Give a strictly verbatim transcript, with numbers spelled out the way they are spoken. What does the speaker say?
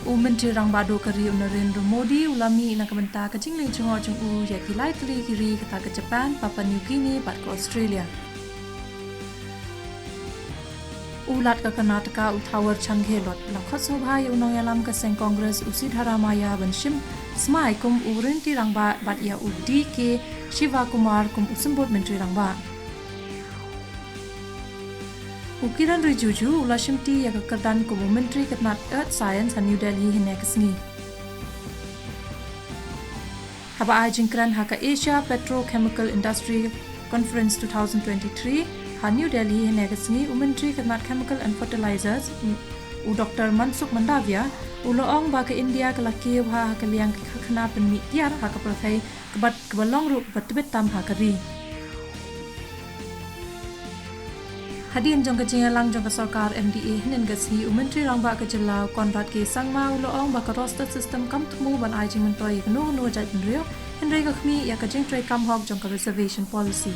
U Myntri Rangbah Duh ka ri u Narendra Modi u la mih na ka bynta ka jingleit jngoh jong u ïa ki lai tylli ki ri kata ka Japan, Papua New Guinea bad ka Australia. U Lat ka Karnataka u Thawar Chand Gehlot u la khot sngewbha ïa u nongïalam ka seng Congress u Siddaramaiah ban shim smai kum u ryntih rangbah bad ïa u D K Shivakumar kum u symbud Myntri Rangbah. U Kiren Rijiju u la shimti ïa ka kyrdan kum u Myntri ka tnat Earth Science ha New Delhi hynne ka sngi. Haba ai jingkren ha ka Asia Petrochemical Industry Conference two thousand twenty-three ha New Delhi hynne ka sngi, u Myntri ka tnat Chemical and Fertilizers, u Doctor Mansukh Mandaviya, u la ong ba ka India ka la kiew bha ha ka liang ki karkhana pynmih tiar ha ka pyrthei, kaba long ruh kaba tbit tam ha ka ri. Hadien jong ka jingïalang jong ka sorkar M D A hynnin ka sngi, u Myntri Rangbah ka jylla u Conrad K Sangma u la ong ba ka roster system kam thmu ban ai jingmyntoi ïa kano kano ka jaitbynriew, hynrei ka khmih ïa ka jingtrei kam hok jong ka reservation policy.